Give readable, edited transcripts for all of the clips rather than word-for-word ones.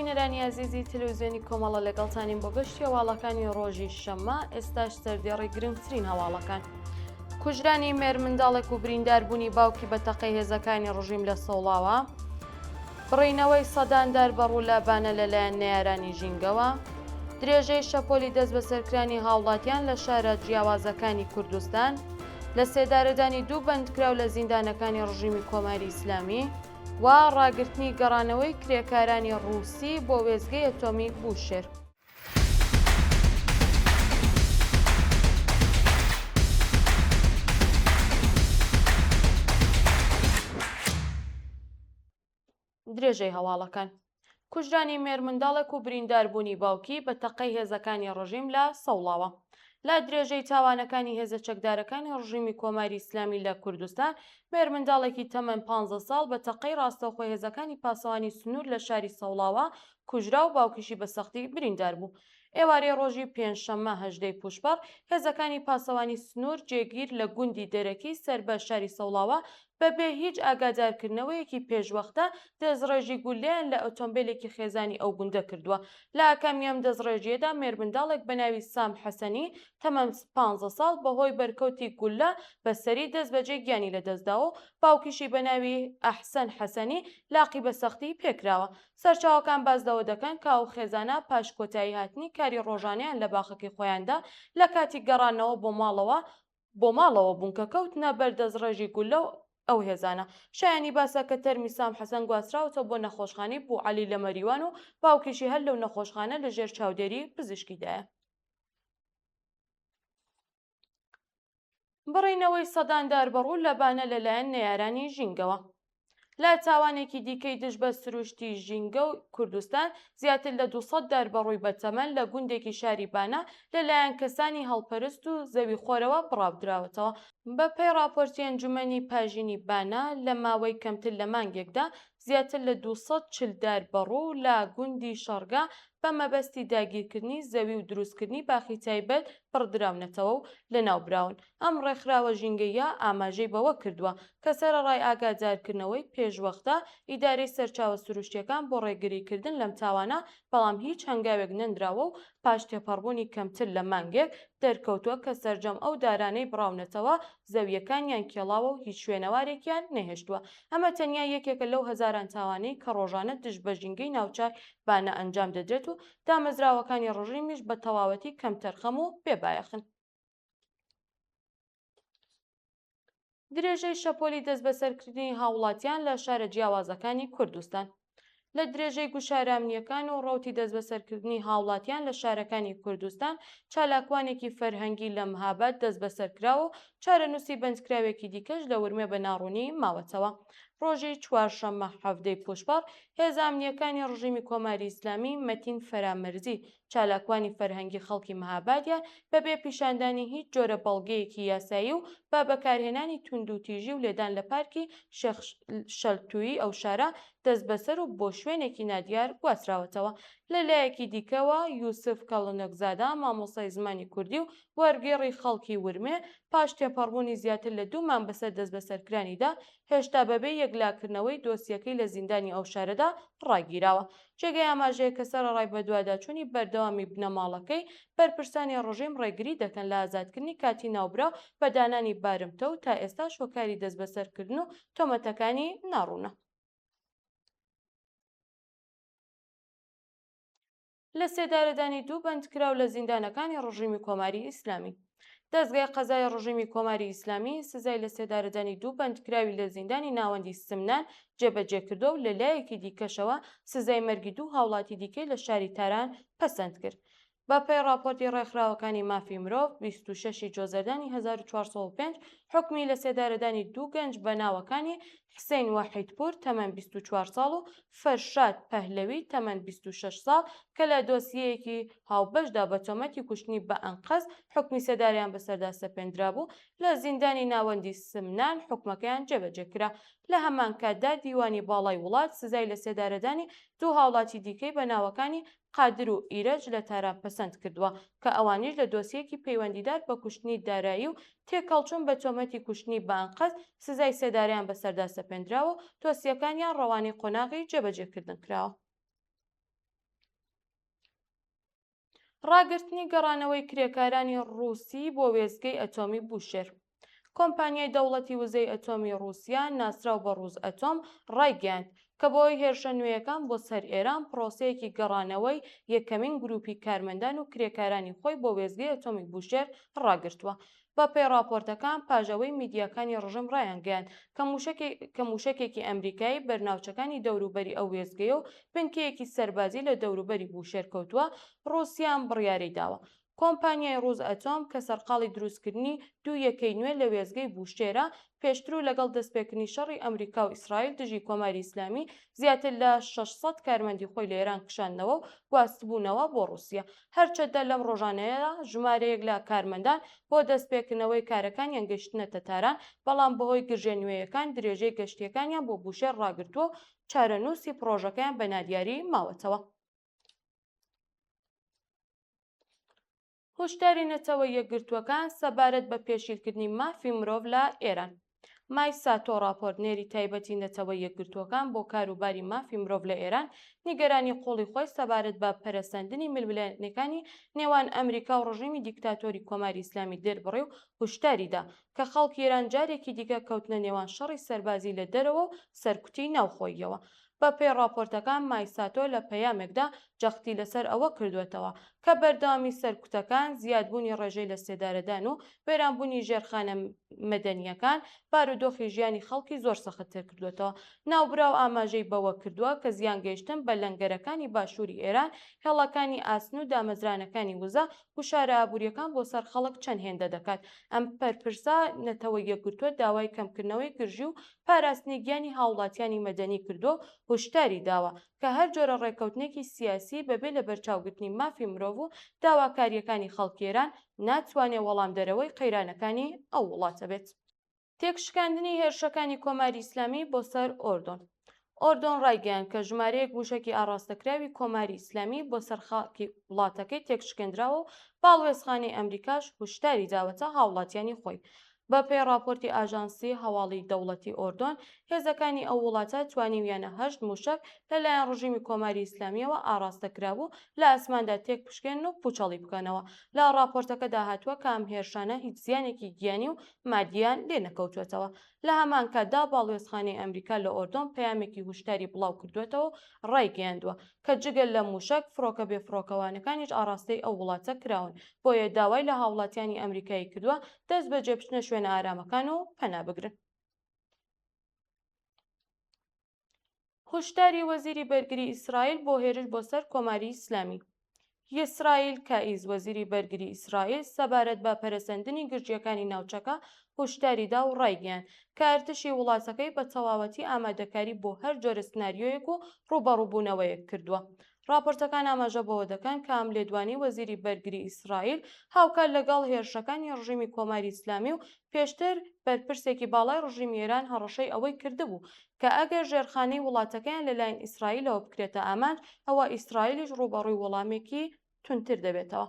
بینەرانی ئازیزی تەلەوزیۆنی کۆمەڵە لەگەڵتانین بۆ گەشتی هەواڵەکانی ڕۆژی شەممە ئێستاش سەردێڕی گرنگترین هەواڵەکان. کوژرانی مێرمنداڵێک و برینداربوونی باوکی بە تەقەی هێزەکانی ڕژیم لە سەوڵاوە بڕینەوەی سەدان دار بەڕوو لە بانە لەلایەن نەیارانی ژینگەوە درێژەی شەپۆلی دەستبەسەرکرانی هاوڵاتیان لە شارە جیاوازەکانی کوردستان لە سێدارەدانی دوو بەندکراو لە زیندانەکانی ڕژیمی کۆماری ئیسلامی و ڕاگرتنی گەڕانەوەی کرێکارانی ڕووسی بۆ وێستگەی ئەتۆمی بوشێر. درێژەی هەواڵەکان. کوژرانی مێرمنداڵێک و برینداربوونی باوکی بە تەقەی هێزەکانی ڕژیم لە سەوڵاوە. لە درێژەی تاوانەکانی هێزە چەکدارەکانی ڕژیمی کۆماری ئیسلامی لە کوردستان، مێرمنداڵێکی تەمەن 15 ساڵ بە تەقەی ڕاستەوخۆی هێزەکانی پاسەوانی سنوور لە شاری سەوڵاوە کوژرا و باوکیشی بە سەختی بریندار بوو. ئێوارەی ڕۆژی پێنجشەممە 18 ی پووشپەڕ، هێزەکانی پاسەوانی سنوور جێگیر لە گوندی دەرەکی سەر بە شاری سەوڵاوە بەبێ هیچ ئاگادارکردنەوەیەکی پێشوەختە دەستڕێژی گوللەیان لە ئۆتۆمبێلێکی خێزانی ئەو گوندە کردووە. لە ئاکامی ئەم دەستڕێژییەدا مێرمنداڵێک بە ناوی سام حەسەنی تەمەن 15 ساڵ بەهۆی بەرکەوتی گوللە بە سەری دەستبەجێ گیانی لەدەستداوە و باوکیشی بە ناوی ئەحسەن حەسەنی لاقی بە سەختی پێکراوە. سەرچاوەکان باس لەوە دەکەن کە ئەو خێزانە پاش کۆتایی هاتنی کاری ڕۆژانەیان لە باخەکەی خۆیاندا لە کاتی گەڕانەوە بۆ ماڵەوە بۆ ماڵەوە بوون کە کەوتنە بەر دەستڕێژی گوللە و ئەو هێزانە. شایانی باسە کە تەرمی سام حەسەن گواستراوەتەوە بۆ نەخۆشخانەی بووعەلی لە مەریوان و باوکیشی هەر لەو نەخۆشخانە لە ژێر چاودێری پزیشکیدایە. بڕینەوەی سەدان دار بەڕوو لە بانە لەلایەن نەیارانی ژینگەوە. لە تاوانێکی دیکەی دژ بە سروشتی ژینگە و کوردستان، زیاتر لە 200 دار بەڕووی بەتەمەن لە گوندێکی شاری بانە لەلایەن کەسانی هەڵپەرست و زەویخۆرەوە بڕاودراوەتەوە. بەپێی ڕاپۆرتی ئەنجومەنی پاژینی بانە، لە ماوەی کەمتر لە مانگێکدا زیاتر لە 240 دار بەڕوو لە گوندی شەڕگە بە مەبەستی داگیرکردنی زەوی و دروستکردنی باخی تایبەت بڕدراونەتەوە و لەناوبراون. ئەم ڕێکخراوە ژینگەییە ئاماژەی بەوە کردووە کە سەرەڕای ئاگادارکردنەوەی پێشوەختە ئیدارەی سەرچاوە سروشتییەکان بۆ ڕێگریکردن لەم تاوانە، بەڵام هیچ هەنگاوێک نەنراوە و پاش تێپەڕبوونی کەمتر لە مانگێک، دەرکەوتووە کە سەرجەم ئەو دارانەی بڕاونەتەوە زەوییەکانیان کێڵاوە و هیچ شوێنەوارێکیان نەهێشتووە. ئەمە تەنیا یەکێکە لەو هەزاران تاوانەی کە ڕۆژانە دژ بە ژینگەی ناوچە بانە ئەنجام دەدرێت و دامەزراوەکانی ڕژیمیش بە تەواوەتی کەمتەرخەم و بێ بایەخن. درێژەی شەپۆلی دەستبەسەرکردنی هاوڵاتیان لە شارە جیاوازەکانی کوردستان. لە درێژەی گوشارە ئەمنییەکان و ڕەوتی دەستبەسەرکردنی هاوڵاتیان لە شارەکانی کوردستان، چالاکوانێکی فەرهەنگی لە مهاباد دەستبەسەرکراوە و چارەنووسی بەندکراوێکی دیکەش لە ورمێ بە ناڕوونی ماوەتەوە. ڕۆژی چوارشەممە حەڤدەی پووشپەڕ، هێزە ئەمنییەکانی ڕژیمی کۆماری ئیسلامی مەتین فەرامەرزی، چالاکوانی فەرهەنگی خەڵکی مهابادیان بە بێ پیشاندانی هیچ جۆرە بەڵگەیەکی یاسایی و بە بەکارهێنانی توندوتیژی و لێدان لە پارکی شێخ شەلتوویی ئەو شارە دەستبەسەر و بۆ شوێنێکی نادیار گواستراوەتەوە. لە لایەکی دیکەوە یوسف کەڵنەکزادە مامۆستای زمانی کوردی و وەرگێڕی خەڵکی ورمێ پاش تێپەڕبوونی زیاتر لە دوو مانگ بەسەر دەستبەسەرکرانیدا هێشتا بەبێ یەکلاکردنەوەی دۆسیەکەی لە زیندانی ئەو شارەدا ڕاگیراوە. جێگەی ئاماژەیە کە سەرەڕای بەدواداچوونی بەردەوامی بنەماڵەکەی، بەرپرسانی ڕژیم ڕێگری دەکەن لە ئازادکردنی کاتی ناوبراو بە دانانی بارمتە و تا ئێستاش هۆکاری دەستبەسەرکردن و تۆمەتەکانی ناڕوونە. لە سێدارەدانی دوو بەندکراو لە زیندانەکانی ڕژیمی کۆماری ئیسلامی. دەزگای قەزای ڕژیمی کۆماری ئیسلامی سزای لە سێدارەدانی دوو بەندکراوی لە زیندانی ناوەندی سمنان جێبەجێ کردووە و لە لایەکی دیکەشەوە سزای مەرگی دوو هاوڵاتی دیکەی لە شاری تاران پەسەند کرد. بە پێی ڕاپۆرتی ڕێکخراوەکانی مافی مرۆڤ، 26 ی جۆزەردانی 1405 حوکمی لە سێدارەدانی دوو گەنج بە ناوەکانی حسین وەحیدپوور تەمەن 24 ساڵ و فەرشاد پەهلەوی تەمەن 26 ساڵ کە لە دۆسیەیەکی هاوبەشدا بە تۆمەتی کوشتنی بە ئەنقەست حوکمی سێدارەیان بەسەردا سەپێندرابوو، لە زیندانی ناوەندی سمنان حوکمەکەیان جێبەجێ کرا. لە هەمان کاتدا دیوانی باڵای وڵات سزای لەسێدارەدانی دوو هاوڵاتی دیکەی بە ناوەکانی قادر و ئیرەج لە تاران پەسەند کردووە کە ئەوانیش لە دۆسیەکی پەیوەندیدار بە کوشتنی دارایی و تێکهەڵچوون بە تۆمەتی کوشتنی بە ئەنقەست سزای سێدارەیان بەسەردا سەپێندراوە و دۆسیەکانیان ڕەوانەی قۆناغی جێبەجێکردن کراوە. ڕاگرتنی گەڕانەوەی کرێکارانی ڕووسی بۆ وێستگەی ئەتۆمی بوشێر. کۆمپانیای دەوڵەتی وزەی ئەتۆمی ڕووسیا ناسراو بە ڕووس ئەتۆم ڕایگەیاند کە بەهۆی هێرشە نوێیەکان بۆ سەر ئێران پرۆسەیەکی گەڕانەوەی یەکەمین گرووپی کارمەندان و کرێکارانی خۆی بۆ وێستگەی ئەتۆمی بوشێر ڕاگرتووە. بەپێی ڕاپۆرتەکان پاش ئەوەی میدیاکانی ڕژێم ڕایانگەیاند کە موشەکێ کە موشەکێکی ئەمریکایی بەر ناوچەکانی دەوروبەری ئەو وێستگەیە و بنکەیەکی سەربازی لە دەوروبەری بوشێر کەوتووە، ڕووسیا ئەم بڕیارەی داوە. کۆمپانیای ڕووس ئەتۆم کە سەرقاڵی دروستکردنی دوو یەکەی نوێ لە وێستگەی بوشێرە، پێشتر و لەگەڵ دەستپێکردنی شەڕی ئەمریکا و ئیسرائیل دژی کۆماری ئیسلامی، زیاتر لە 600 کارمەندی خۆی لە ئێران کشاندنەوە و گواستبوونەوە بۆ ڕووسیە. هەرچەندە لەم ڕۆژانەیەدا ژمارەیەک لە کارمەندان بۆ دەستپێکردنەوەی کارەکانیان گەیشتنەتە تاران، بەڵام بەهۆی گرژیە نوێیەکان درێژەی گەشتییەکانیان بۆ بوشێر ڕاگرتووە و چارەنووسی پڕۆژەکەیان بە نادیاری ماوەتەوە. هۆشداری نەتەوە یەکگرتووەکان سەبارەت بە پێشیلکردنی مافی مرۆڤ لە ئێران. مای ساتۆ ڕاپۆرتنێری تایبەتی نەتەوە یەکگرتووەکان بۆ کاروباری مافی مرۆڤ لە ئێران، نیگەرانی قووڵی خۆی سەبارەت بە پەرەسەندنی ململانێکانی نێوان ئەمریکا و ڕژیمی دیکتاتۆری کۆماری ئیسلامی دەربڕی و هوشداری دا کە خەڵکی ئێران جارێکی دیکە کەوتنە نێوان شەڕی سەربازی لە دەرەوە و سەرکوتی ناوخۆییەوە. بەپێی ڕاپۆرتەکان مای ساتۆ لە پەیامێکدا جەختی لەسەر ئەوە کردووەتەوە کە بەردەوامی سەرکوتەکان، زیادبوونی ڕێژەی لەسێدارەدان و وێرانبوونی ژێرخانە مەدەنییەکان، بارودۆخی ژیانی خەڵکی زۆر سەختتر کردووەتەوە. ناوبراو ئاماژەی بەوە کردووە کە زیانگەیشتن بە لەنگەرەکانی باشووری ئێران، هێڵەکانی ئاسن و دامەزرانەکانی وزە، گوشارە ئابوورییەکان بۆ سەر خەڵک چەند هێندە دەکات. ئەم بەرپرسە نەتەوە یەکگرتووە داوای کەمکردنەوەی گرژی و پاراستنی گیانی هاوڵاتیانی مەدەنی کردووە و هوشداری داوە کە هەر جۆرە ڕێککەوتنێکی سیاسی بەبێ لەبەرچاوگرتنی مافی مرۆڤ و داواکارییەکانی خەڵکی ئێران ناتوانێ وەڵامدەرەوەی قەیرانەکانی ئەو وڵاتە بێت. تێکشکاندنی هێرشەکانی کۆماری ئیسلامی بۆ سەر ئۆردۆن. ئۆردۆن ڕایگەیاند کە ژمارەیەک مووشەکی ئاڕاستەکراوی کۆماری ئیسلامی بۆ سەر خاکی وڵاتەکەی تێکشکێندراوە و باڵوێزخانەی ئەمریکاش هوشداری داوەتە هاوڵاتیانی خۆی. بەپێی ڕاپۆرتی ئاژانسی هەواڵی دەوڵەتی ئۆردۆن، هێزەکانی ئەو وڵاتە توانیویانە هەشت مووشەک لەلایەن ڕژیمی کۆماری ئیسلامییەوە ئاڕاستە کرابوو لە ئاسماندا تێکبشکێنن و پووچەڵی بکەنەوە. لە ڕاپۆرتەکەدا هاتووە کە ئەم هێرشانە هیچ زیانێکی گیانی و مادییان لێ نەکەوتووەتەوە. لە هەمان کاتدا باڵوێزخانەی ئەمریکا لە ئۆردۆن پەیامێکی هوشداری بڵاو کردووەتەوە و ڕایگەیاندووە کە جگە لە مووشەک، فڕۆکە بێفڕۆکەوانەکانیش ئاڕاستەی ئەو وڵاتە کراون، بۆیە داوای لە هاوڵاتیانی ئەمریکایی کردووە دەستبەجێ بچنە شوێنە ئارامەکان و پەنا بگرن. هۆشداری وەزیری بەرگری ئیسرائیل بۆ هێرش بۆ سەر کۆماری ئیسلامی. یسرائیل کائیز وەزیری بەرگری ئیسرائیل سەبارەت بە پەرەسەندنی گرژییەکانی ناوچەکە هۆشداری دا و ڕایگەیاند کە ئەرتشی وڵاتەکەی بە تەواوەتی ئامادەکاری بۆ هەر جۆرە سناریۆیەک و ڕووبەڕووبوونەوەیەک کردووە. ڕاپۆرتەکان ئاماژە بەوە دەکەن کە ئەم لێدوانەی وەزیری بەرگری ئیسرائیل هاوکات لەگەڵ هێرشەکانی ڕژیمی کۆماری ئیسلامی و پێشتر بەرپرسێکی باڵای ڕژیمی ئێران هەڕەشەی ئەوەی کردبوو کە ئەگەر ژێرخانەی وڵاتەکەیان لەلایەن ئیسرائیلەوە بکرێتە ئامانج، ئەوا ئیسرائیلیش ڕووبەڕووی وەڵامێکی توندتر دەبێتەوە.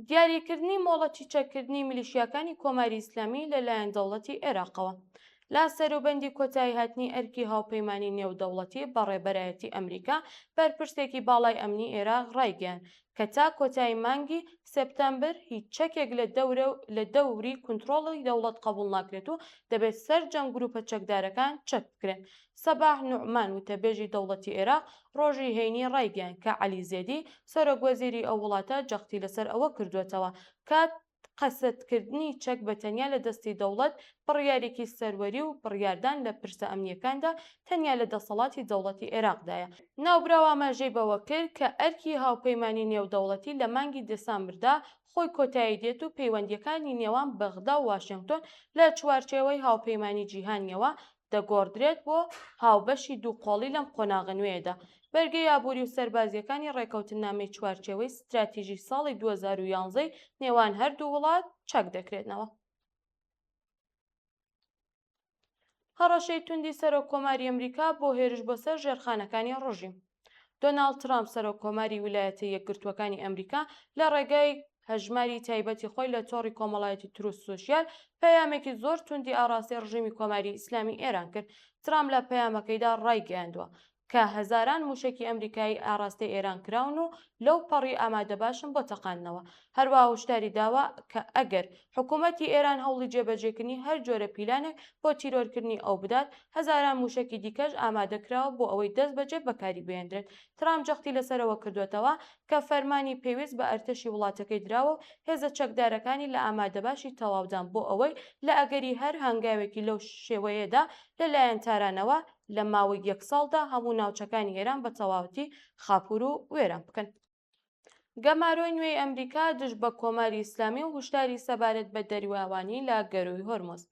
دیاریکردنی مۆڵەتی چەککردنی میلیشیاکانی کۆماری ئیسلامی لە لایەن دەوڵەتی عێراقەوە لە سەروبەندی کۆتاییهاتنی ئەرکی هاوپەیمانی نێودەوڵەتی بە ڕێبەرایەتی ئەمریکا، بەرپرسێکی باڵای ئەمنی عێراق ڕایگەیاند کە تا کۆتایی مانگی سێپتەمبر هیچ چەکێک لە دەورە لە دەوری کونترۆڵی دەوڵەت قەبوڵ ناکرێت و دەبێت سەرجەم گروپە چەکدارەکان چەک بکرێن. سەباح نوعمان وتەبێژی دەوڵەتی عێراق ڕۆژی هەینی ڕایگەیاند کە عەلی زێدی سەرۆک وەزیری ئەو وڵاتە جەختی لەسەر ئەوە کردووەتەوە کە قەسدکردنی چەک بە تەنیا لە دەستی دەوڵەت بڕیارێکی سەروەری و بڕیاردان لە پرسە ئەمنییەکاندا تەنیا لە دەسەڵاتی دەوڵەتی عێراقدایە. ناوبراو ئاماژەی بەوە کرد کە ئەرکی هاوپەیمانی نێودەوڵەتی لە مانگی دێسامبردا خۆی کۆتایی دێت و پەیوەندییەکانی نێوان بەغدا و واشێنگتۆن لە چوارچێوەی هاوپەیمانی جیهانییەوە دەگۆڕدرێت بۆ هاوبەشی دووقۆڵی لەم قۆناغە نوێیەدا. بەرگەی ئابووری و سەربازییەکانی ڕێکەوتننامەی چوارچێوەی ستراتیژی ساڵی 2011 ی نێوان هەردوو وڵات چاک دەکرێنەوە. هەڕەشەی توندی سەرۆک کۆماری ئەمریکا بۆ هێرش بۆ سەر ژێرخانەکانی ڕژیم. دۆناڵد ترامپ سەرۆک کۆماری ویلایەتە یەکگرتووەکانی ئەمریکا لە ڕێگای هەژماری تایبەتی خۆی لە تۆڕی کۆمەڵایەتی تروس سۆشیال پەیامێکی زۆر توندی ئاڕاستەی ڕژیمی کۆماری ئیسلامی ئێران کرد. ترامپ لە پەیامەکەیدا ڕایگەیاندووە. کە هەزاران مووشەکی ئەمریکایی ئاڕاستەی ئێران کراون و لەو پەڕی ئامادەباشن بۆ تەقاندنەوە. هەروەها هوشداری داوە کە ئەگەر حکوومەتی ئێران هەوڵی جێبەجێکردنی هەر جۆرە پیلانێک بۆ تیرۆرکردنی ئەو بدات، هەزاران مووشەکی دیکەش ئامادە کراوە بۆ ئەوەی دەستبەجێ بەکاری بهێندرێت. ترامپ جەختی لەسەر ئەوە کردووەتەوە کە فەرمانی پێویست بە ئەرتەشی وڵاتەکەی دراوە و هێزە چەکدارەکانی لە ئامادەباشی تەواودان بۆ ئەوەی لە ئەگەری هەر هەنگاوێکی لەو شێوەیەدا لە لایەن تارانەوە لە ماوەی یەک ساڵدا هەموو ناوچەکانی ئێران بە تەواوەتی خاپوور و وێران بکەن. گەمارۆی نوێی ئەمریکا دژ بە کۆماری ئیسلامی و هوشداری سەبارەت بە دەریاوانی لە گەرووی هۆرمز.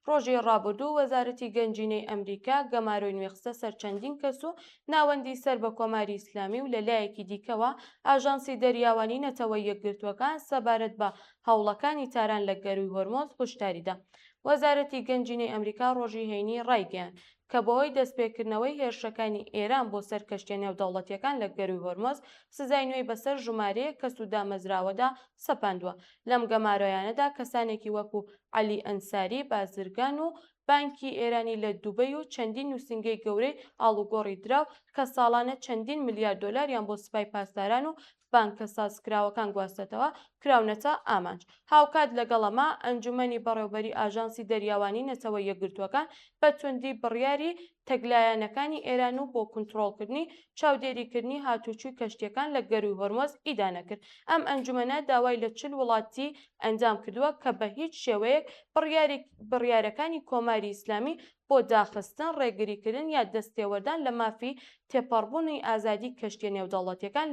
ڕۆژی ڕابردوو وەزارەتی گەنجینەی ئەمریکا گەمارۆی نوێ خستە سەر چەندین کەس و ناوەندی سەر بە کۆماری ئیسلامی و لە لایەکی دیکەوە ئاژانسی دەریاوانی نەتەوە یەکگرتووەکان سەبارەت بە هەوڵەکانی تاران لە گەرووی هۆرمۆز هوشداری دا. وەزارەتی گەنجینەی ئەمریکا ڕۆژی هەینی ڕایگەیاند کە بەهۆی دەستپێکردنەوەی هێرشەکانی ئێران بۆ سەر کەشتیە نێودەوڵەتیەکان لە گەرووی هۆرمۆز، سزای نوێی بەسەر ژمارەیەک کەس و دامەزراوەدا سەپاندووە. لەم گەمارۆیانەدا کەسانێکی وەکو عەلی ئەنساری، بازرگان و بانکی ئێرانی لە دوبەی و چەندین نووسینگەی گەورەی ئاڵوگۆڕی دراو کە ساڵانە چەندین ملیار دۆلاریان بۆ سپای پاسداران و بانکە سازکراوەکان گواستەتەوە، کراونەتە ئامانج. هاوکات لەگەڵ ئەمە، ئەنجومەنی بەڕێوبەری ئاژانسی دەریاوانی نەتەوە یەکگرتووەکان بە توندی بڕیاری تەکلایەنەکانی ئێران و بۆ کونتڕۆڵکردنی چاودێریکردنی هاتوچوی کەشتیەکان لە گەرووی هۆرمۆز ئیدانە کرد. ئەم ئەنجومەنە داوای لە 40 وڵاتی ئەندام کردووە کە بە هیچ شێوەیەک بڕیارەکانی کۆماری ئیسلامی بۆ داخستن، ڕێگریکردن یا دەستێوەردان لە مافی تێپەڕبوونی ئازادی کەشتیە نێودەوڵەتیەکان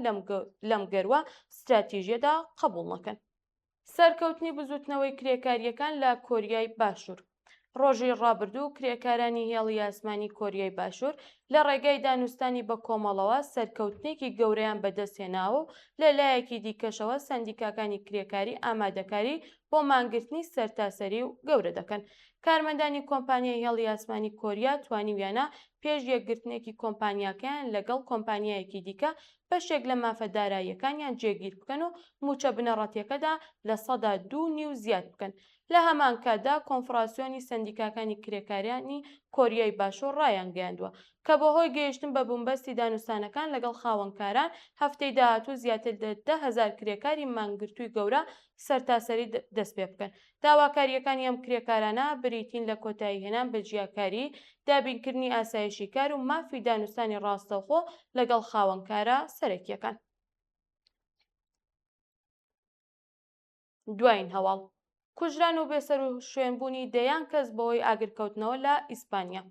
لەم گەروە ستراتیژیەدا قبوڵ نەکەن. سەرکەوتنی بزوتنەوەی کرێکارییەکان لە کۆریای باشوور ڕۆژی ڕابردوو کرێکارانی هێڵی ئاسمانی کۆریای باشوور لە ڕێگای دانوستانی بە کۆمەڵەوە سەرکەوتنێکی گەورەیان بەدەستهێناوە و لە لایەکی دیکەشەوە سەندیکاکانی کرێکاری ئامادەکاری بۆ مانگرتنی سەرتاسەری و گەورە دەکەن. کارمەندانی کۆمپانیای هێڵی ئاسمانی کۆریا توانیویانە پێش یەکگرتنێکی کۆمپانیاکەیان لەگەڵ کۆمپانیایەکی دیکە بەشێک لە مافە داراییەکانیان جێگیر بکەن و مووچە بنەڕەتیەکەدا 2.5% زیاد بکەن. لە هەمان کاتدا کۆنفراسیۆنی سەندیکاکانی کرێکارانی کۆریای باشوور ڕایانگەیاندووە کە بەهۆی گەیشتن بە بنبەستی دانوستانەکان لەگەڵ خاوەنکاران هەفتەی داهاتوو زیاتر لە 10,000 کرێکاری مانگرتووی گەورە سەرتاسەری دەستپێبکەن. داواکارییەکانی ئەم کرێکارانە بریتین لە کۆتاییهێنان بە جیاکاری، دابینکردنی ئاسایشی کار و مافی دانوستانی ڕاستەوخۆ لەگەڵ خاوەنکارە سەرەکییەکان. دوایین هەواڵ، کوژران و بێسەروشوێنبوونی دەیان کەس بەهۆی ئاگرکەوتنەوە لە ئیسپانیا.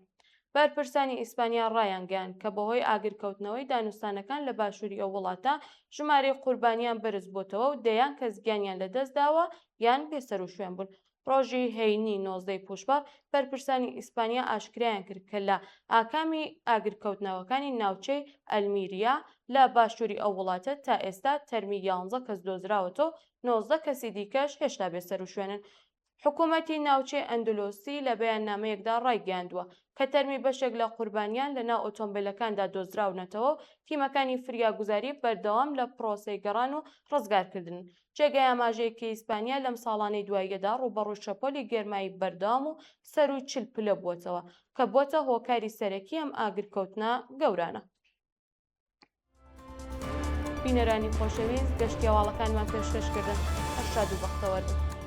بەرپرسانی ئیسپانیا ڕایانگەیاند کە بەهۆی ئاگرکەوتنەوەی دانوستانەکان لە باشووری ئەو وڵاتە ژمارەی قوربانیان بەرزبووەتەوە و دەیان کەس گیانیان لەدەستداوە یان بێسەروشوێن بوون. ڕۆژی هەینی 19 ی پووشپەڕ بەرپرسانی ئیسپانیا ئاشکرایان کرد کە لە ئاکامی ئاگرکەوتنەوەکانی ناوچەی ئەلمیریا لە باشووری ئەو وڵاتە تا ئێستا تەرمی یانزە کەس دۆزراوەتەوە و 19 کەسی دیکەش هێشتا بێسەروشوێنن. حکومەتی ناوچەی ئەندلۆسی لە بەیاننامەیەکدا ڕایگەیاندووە کە تەرمی بەشێک لە قوربانیان لە ناو ئۆتۆمبێلەکاندا دۆزراونەتەوە و تیمەکانی فریاگوزاری بەردەوام لە پرۆسەی گەڕان و ڕزگارکردنن. جێگای ئاماژەیە کە ئیسپانیا لەم ساڵانەی دواییەدا ڕووبەڕووی شەپۆلی گەرمایی بەردەوام و سەرووی 40 پلە بووەتەوە کە بووەتە هۆکاری سەرەکی ئەم ئاگرکەوتنە گەورانە. بینەرانی خۆشەویست گەشتی هەواڵەکانمان پێشکەش کردن هەر شاد و بەختەوەر بن.